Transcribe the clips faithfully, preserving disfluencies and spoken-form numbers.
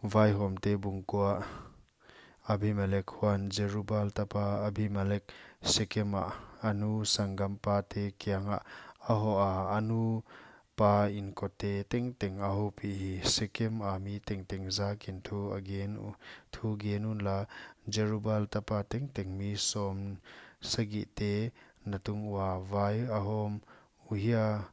Vaihawmte bung kua. Abimelek. Huan Jerubbaal tapa Abimelek Sekem ah a nu sanggampate kiangah a hoh a, a nu pa inkote tengteng a houpih hi. Sekem a mi tengteng zakin thu a gen u, thu gen unla, Jerubbaal tapa tengteng mi sawmsagihte na tung ua vai a hawm uh hia?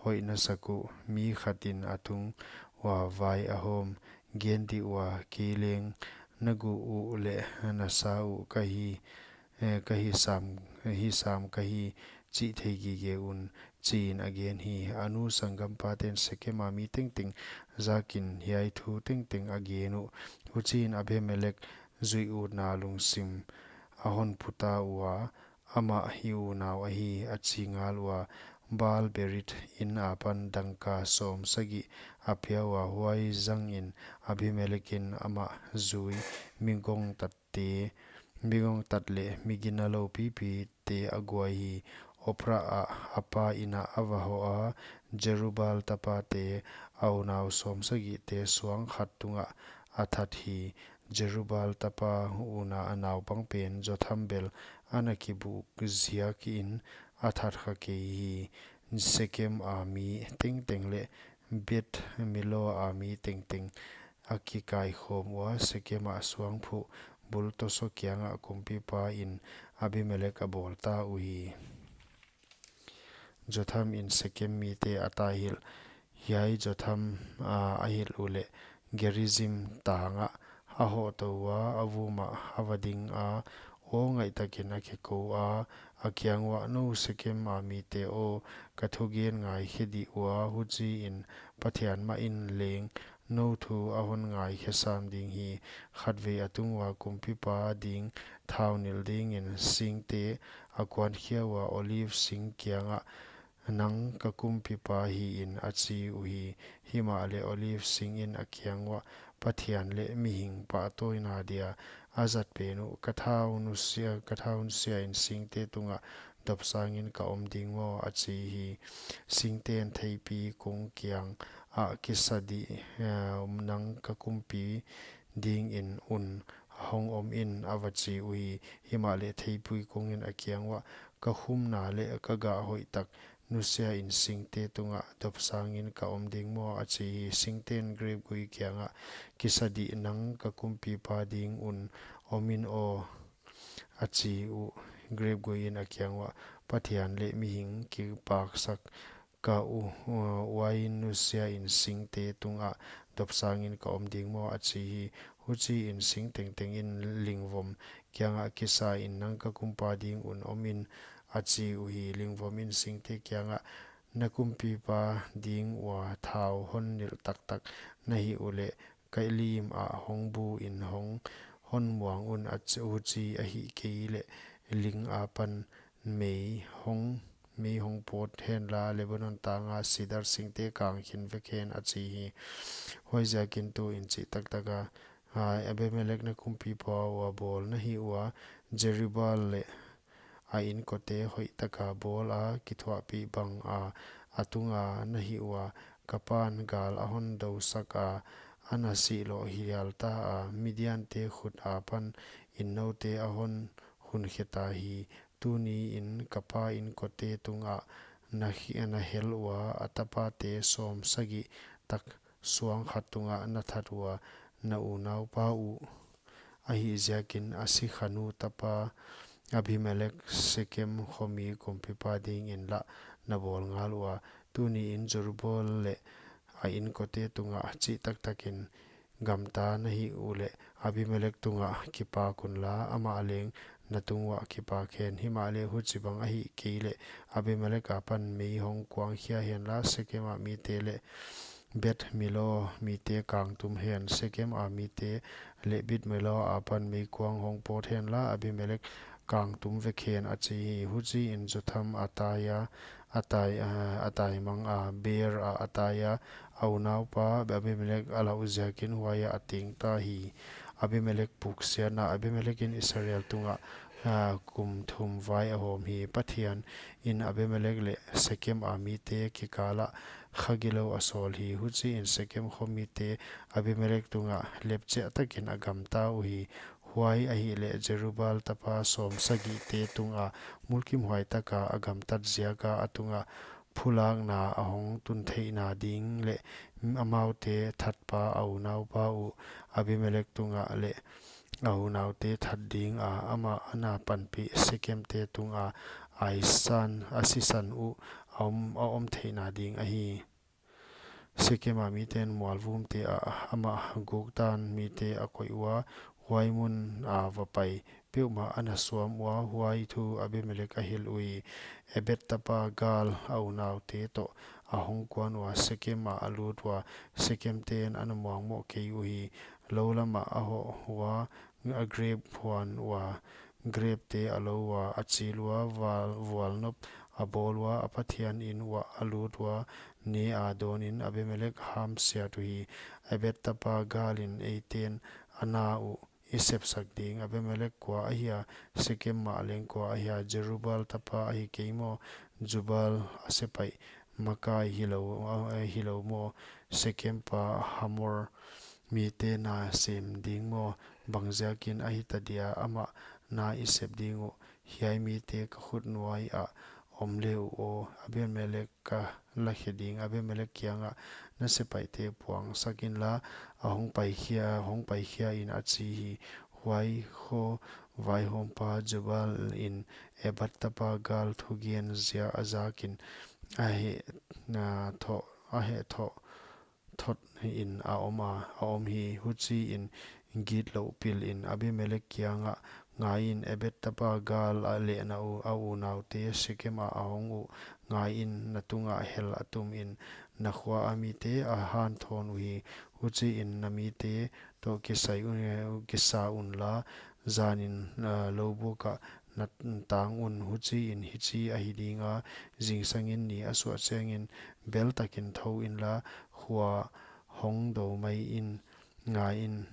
Hoih na sak uh, mi khatin a tung ua vai a hawm. Gen dih ua, kei leng na guh uh leh na sa uh ka hi, eh, ka hi sam, hi sam ka hi, chih thei gige un, chiin a gen hi. A nu sanggampaten Sekem a mi tengteng zakin hiai thu tengteng a gen uh. Huchiin Abimelek zuih utna lungsim a hon phuta ua, amah i unau ahi, a chi ngal ua. Baal-berith inn apan dangka sawmsagih a pia ua, huai zangin Abimelekin amah zui, mi ngongtatte, mi ngongtat leh mi ginalou pipite a guai hi. Ophrah ah a pa inn ah a va hoh a, Jerubbaal tapate a unau sawmsagihte suang khat tungah a that hi. Jerubbaal tapa unau a naupang pen Jotham bel ana kibuk ziakin a that kha kei hi. Sekem a mi tengteng leh Beth-milo a mi tengteng a kikaikhawm ua, Sekem ah suangphuh bultoso kiangah kumpipa in Abimelek a bawlta uhi. Jotham in Sekem mite a taihilh. Hiai Jotham a, a hilh uleh Gerizim tangah a hohtou ua, a vumah a va ding a, aw ngaihtakin a kikou a, a kiang uah, nou Sekem a mite aw, ka thugen ngaikhe dih ua, huchiin Pathian mah in leng nou thu a hon ngaikhe sam ding hi. Khatvei a tung ua kumpipa ding thau nilh dingin singte a kuankhia ua, olive sing kiangah, nang ka kumpipa hiin, a chi uhi. Himahleh olive sing in a kiang uah, Pathian leh mihing pahtawina dia a zat pen uh ka thau nusia, ka thau nusia in singte tungah dopsangin ka om ding maw, a chi hi. Singten theipi kung kiangah kisa dih, eh, nang ka kumpi dingin un hong om in, a va chi uhi. Himahleh theipi kung in a kiang uah, ka khumna leh ka gah hoihtak nusia in singte tungah dopsangin ka om ding maw, a chi hi. Singten grepgui kiangah, kisa dih nang ka kumpipa ding un om in aw, a chi uh. Grepgui in a kiang uah, Pathian leh mihing kipaksak ka u-, uain nusia in singte tungah dopsangin ka om ding maw, a chi hi. Huchiin sing tengteng in lingvom kiangah, kisa in nang ka kumpipa ding un om in, a chi uhi. Lingvom in singte kiangah, na kumpipa ding ua thau hon nilh taktak na hih uleh, ka lim ah hong bu in hong hon muang un, a chi, huchi ahih keileh ling apan mei hong, mei hong pawt henla, Lebanon tanga sidar singte kang khin vek hen, a chi hi. Huaiziakin tuin chih taktaka, a, Abimelek na kumpipa ua bawl na hih ua, Jerubbaal leh a inkote hoihtaka bawl a, kithuahpih banga a tunga na hih ua, ka pan gal a hon dousak a, ana sihloh hial ta a, Midiante khut apan in noute a hon hunkhe ta hi. Tuniin ka pa inkote tungah na hi-, na hel ua, a tapate sawmsagih tak suang khat tungah na that ua, na unaupa uh ahih ziakin a sikhanu tapa Abimelek Sekem khomi kumpipa dingin lah na bawl ngal ua. Tuniin Jerubbaal leh a inkote tungah chih taktakin gamta na hih uleh, Abimelek tungah kipak unla, amah leng na tung uah kipak hen. Himahleh huchibang ahih keileh, Abimelek apan mei hong kuangkhia henla, Sekem a mite leh Beth-milo mite kangtum hen. Sekem a mite leh Beth-milo apan meikuang hong pawt henla, Abimelek kangtum vek hen, a chi hi. Huchiin Jotham a tai a, a tai, a, a taimang a, Beer ah a tai a, a unaupa Abimelek a lauh ziakin huaiah a teng ta hi. Abimelek puksiatna. Abimelekin Israel tungah a, kum thum vai a hawm hi. Pathian in Abimelek leh Sekem a mite kikal ah kha gilou a sawl hi. Huchiin Sekem khomite Abimelek tungah lepchiah takin a gamta uhi. Huai ahihleh Jerubbaal tapa sawmsagihte tungah mulkimhuai taka a gamtat ziaka a tungah phulakna a hong tun theihna ding leh amaute thatpa, a unaupa uh Abimelek tungah leh a unaute that dinga, amah a na panpih Sekemte tunga a sisan, a sisan uh a om, a om theihna ding ahi. Sekem a miten mualvumte ah amah guktan mite a koih ua, huai mun a va pai peuhmah a na suam ua, huai thu Abimelek a hilh uhi. Ebed tapa Gaal a unaute toh a hong kuan ua, Sekem ah a lut ua, Sekemten a na muangmoh kei uhi. Lou lamah a hoh ua, a grep huan ua, grepte a lou ua, a chil ua, vual, vualnop a bawl ua, a pathian in uah a lut ua, ne a dawnin Abimelek a hamsiat uhi. Ebed tapa Gaal in, eiten a na uh i sepsak ding, Abimelek kua ahia, Sekem mah leng kua ahia, Jerubbaal tapa ahi kei maw, Jubal a sepaih makai hilou, a, hilou maw, Sekem pa Hamor mite na sem ding maw, bangziakin ahi ta dia, amah na i sep ding uh, hiai mite ka khut nuai ah om le uh aw, Abimelek ka lakhe ding, Abimelek kiangah na sepaihte puangsak inla, a hong paikhia, hong paikhia in a chi hi. Huai kho vaihawmpa Jubal in Ebed tapa Gaal thugen zia a zakin a heh, a thoh, a heh thoh thot in a om a, a om hi. Huchiin gitlouh pilin Abimelek kiangah, ngaiin, Ebed tapa Gaal a leh na u, a unaute Sekem ah a hong uh, ngaiin, na tungah hel a tumin na khua a mite a hanthawn uhi. Huchiin na mite toh kisai un, kisa unla, zanin, a, loubuk ah na tang un. Huchiin hichi ahi dinga, zingsangin ni a suah chiangin beltakin thou inla, khua hong dou mai in, ngaiin,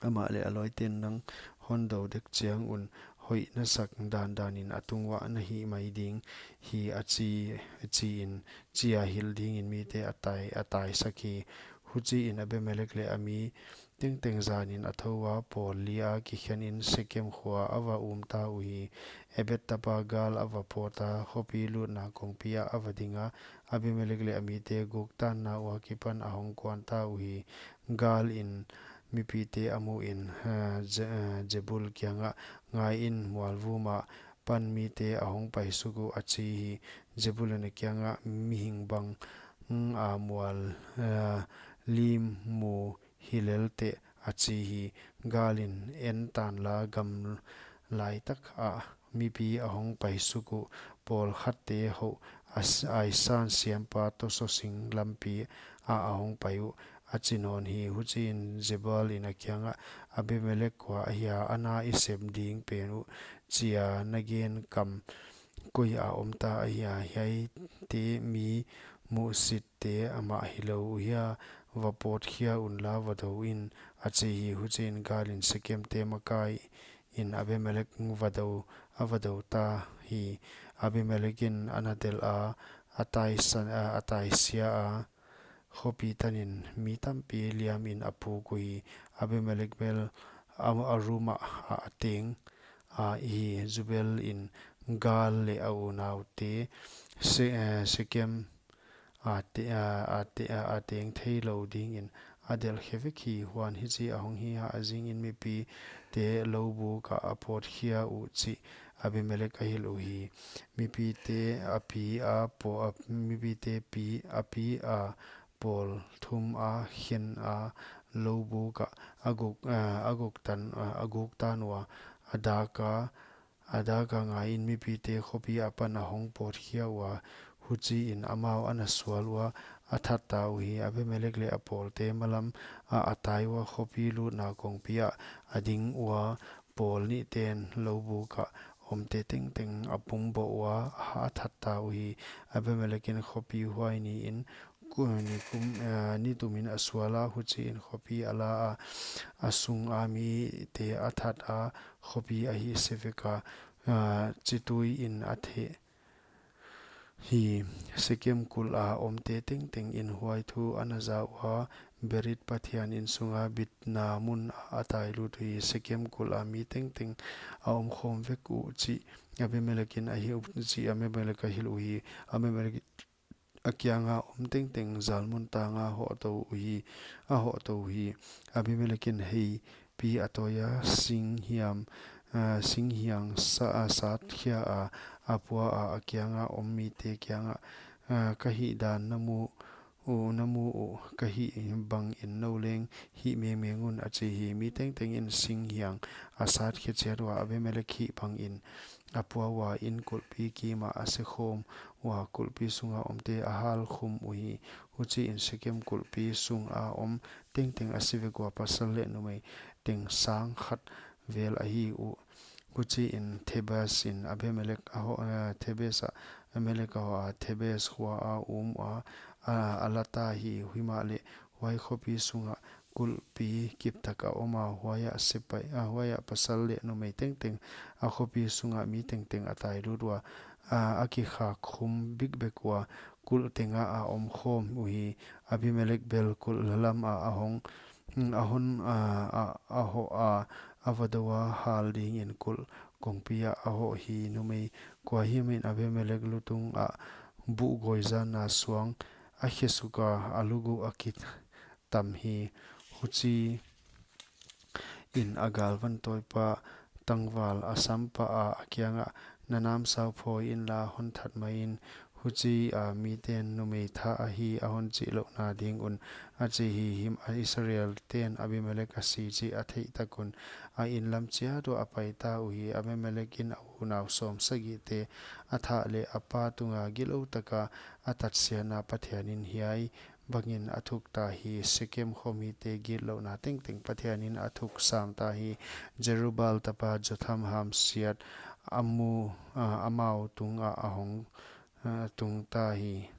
amah leh a lawiten nang hon dou dek chiang un, hoih na sak dandanin a tung uah na hih mai ding hi, a chi, chiin, chia hilh dingin mite a tai, a taisak hi. Huchiin Abimelek leh a mi tengteng zanin a thou ua, pawl li a kikhenin Sekem khua a va umta uhi. Ebed tapa Gaal a va pawta, khopi lutna kongpi ah a va dinga, Abimelek leh a mite guktanna ua kipan a hong kuanta uhi. Gaal in mipite a muin, a, Je-, a, Jebul kiangah, ngaiin, mualvum ah pan mite a hong paisuk uh, a chi hi. Jebul in a kiangah, mihing bang, mm, a mual, a, lim mu hi lel teh, a chi hi. Gaal in, en tanla, gam laitak ah mipi a hong paisuk uh, pawlkhatte houh a s-, a i san siampa tosaw sing lampi ah a hong pai uh, a chi nawn hi. Huchiin Jebul in a kiangah, Abimelek kua ahia, a na i sep ding pen uh chia na gen kam koi a omta ahia, hiaite mi muhsitte amah hilou uhia, va pawtkhia unla va dou in, a chi hi. Huchiin Gaal in Sekemte makaiin Abimelek va dou, a va dou ta hi. Abimelek in a na delh a, a taisan, a, a taisia a, khopi tanin mi tampi liamin a puk uhi. Abimelek bel a, a rum ah a teng a hi. Jebul in Gaal leh a unaute Se-, eh, Sekem a te-, a, a te-, a, a teng theilou dingin a delh khe vek hi. Huan hichi a hong hi a, a zingin mipite loubuk ah a pawtkhia uh chih Abimelek a hilh uhi. Mipite a pi a paw-, a, mipite pi, a pi a pawl thum a khen a loubuk ah a guk, a, a guktan, a, a guktan ua, a dak a, a dak a, ngaiin, mipite khopi apan a hong pawtkhia ua, huchiin amau a na sual ua, a thatta uhi. Abimelek leh a pawlte malam ah a tai ua, khopi lutna kongpi ah a ding ua, pawl nihten loubuk ah omte tengteng a pumboh ua, a thatta uhi. Abimelek in khopi huai niin ku-, nikum, ah, nitumin a sual a, huchiin khopi a la a, a sunga mite a that a, khopi a hihse vek a, ah, chituiin a theh hi. Sekem kulh a omte tengtengin huai thu a na za ua, Berit Pathian in sunga bitna mun a tai lut uhi. Sekem kulh a mi tengteng a om khawm vek uh chih Abimelek in a hilh uh chih Abimelek a hilh uhi. Abimelek a kianga om tengteng zalmun tanga hoh tou uhi, a hoh tou uhi. Abimelek in hei pi a tawi a, singhiam, ah, singhiang sa-, a sat khia a, a pua a, a kianga om mite kianga, ah, ka hih dan na mu uh, na mu uh, ka hih bangin nou leng hih mengmeng un a chi hi. Mi tengtengin singhiang a sat khia chiat ua, Abimelek hih bangin a pua ua, in kulhpi kima a se khawm ua, kulhpi sunga omte a hal khum uhi. Huchiin Sekem kulhpi sunga om tengteng a si vek ua, pasal leh numei teng sang khat vel ahi uh. Huchiin Thebes in Abimelek a hoh, eh, Thebes a Abimelek a hoh a, Thebes khua a um ua, a, a la ta hi. Himahleh huai khopi sunga kulhpi kiptak a om a, huaia sepaih, a, huaia pasal leh numei tengteng, a khopi sunga mi tengteng a tai lut ua, a, a kikhak khum bikbek ua, kulh tenga a om khawm uhi. Abimelek bel kulh lam a, a hong, a hon, a, a, a hoh a, a va dou a hal dingin kulh kongpi a a hoh hi. Numei kuahiamin Abimelek lutung a buh gawizan a suang a khe suk a, a luk uh a kitam hi. Huchiin a galvan tawipa tangval a sam pah a, a kianga, na namsau phawi inla hon that mai in, huchia miten numei thah ahi a hon chih louhna ding un, a chi hi. Himahleh Israel ten Abimelek a si chih a theih tak un, a in lam chiat ua a pai ta uhi. Abimelek in a unau sawmsagihte a thah leh a pa tunga gilou taka a tatsiatna Pathian in hiai bangin a thuk ta hi. Sekem khomite gitlouhna tengteng Pathian in a thuk sam ta hi. Jerubaal tapa Jotham hamsiat a mu, a, amau tunga a hong, a, tung ta hi.